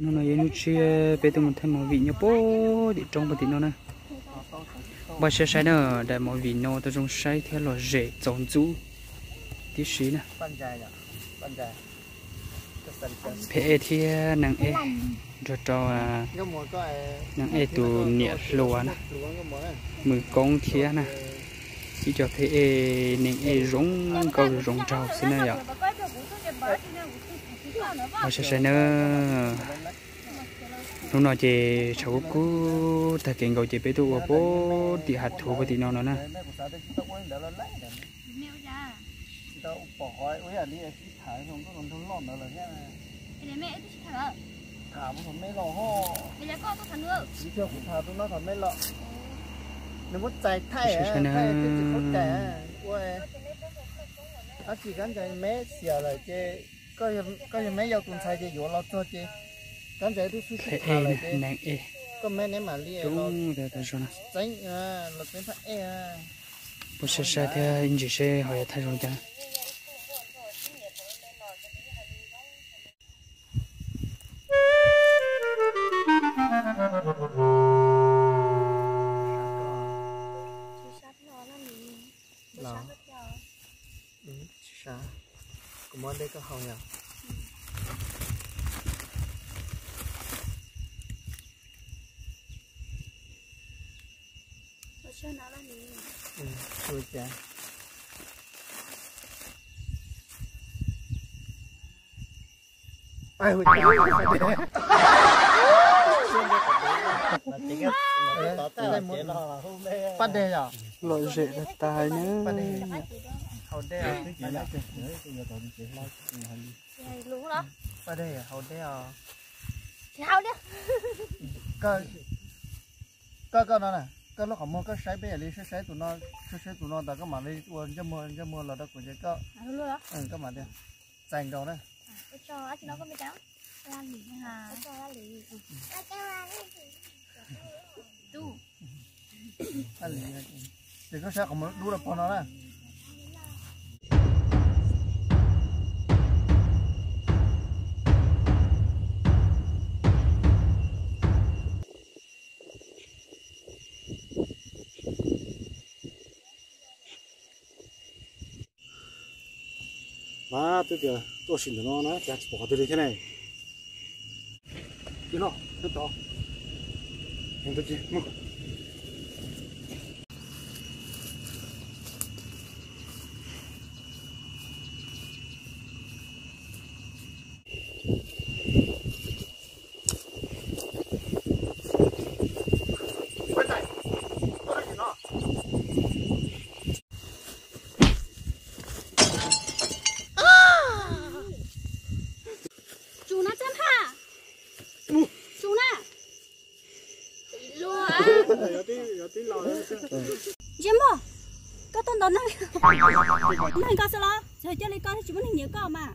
Hnub no yog hnub tshiab peb tuaj mus thaij movie nyob puag tim roob puag tim no na. Npaj siab saib na, daim movie no tau zoo saib thiab lom zem txaus ntxub tib si na. Phem Ej thiab Neeg Ej nrog rau Neeg Ej tus niam hluas na, Mws Koob thiab na. Ib co Phem Ej Neeg Ej zoo nkauj zoo nraug xwb na yom. Npaj siab saib na. Hnub no ces tshav kub kub tag kev nkaus ces peb tuaj ua puag tim hav thuv puag tim no no na. Nws muab txais thaij, thaij twb tsis qhov cai ua. Tab sis kab ntsais meb xiam lawm ces koj yog meb yau tus ntxhais ces yuav los txog ces kab ntsais twb xub xub tham lawm ces koj meb neb mam li los txeeb, los txeeb phaj ej. Puas sai sai thiab ib ntsis seb ho yuav thaij zoo li cas. Los, tsis sab, kuv muab dej koj haus yom. Paj deg yom? Lom zem tas tas na. Paj deg, haus dej os. Paj deg, haus dej os. Koj, koj no na, koj lub qhov muag koj saib peb yam li saib saib tus no, saib saib tus no tas koj mam li ua ntsej muag ntsej muag los rau kuv ces koj, koj mam li txais nkaus na. Ces koj saib qhov muag dub los pog no na. Pab twb tias tuaj sim ntawm no na cas tsis pom qhov twg li thiab ne. Cia no, nyob tod. Tsum na Txaj Nphaj, tsum na. Ntsej muag, koj tuaj ntaus neeg, neeg koj xwb los txawm coj li koj tsis muaj neeg nyiam koj mas.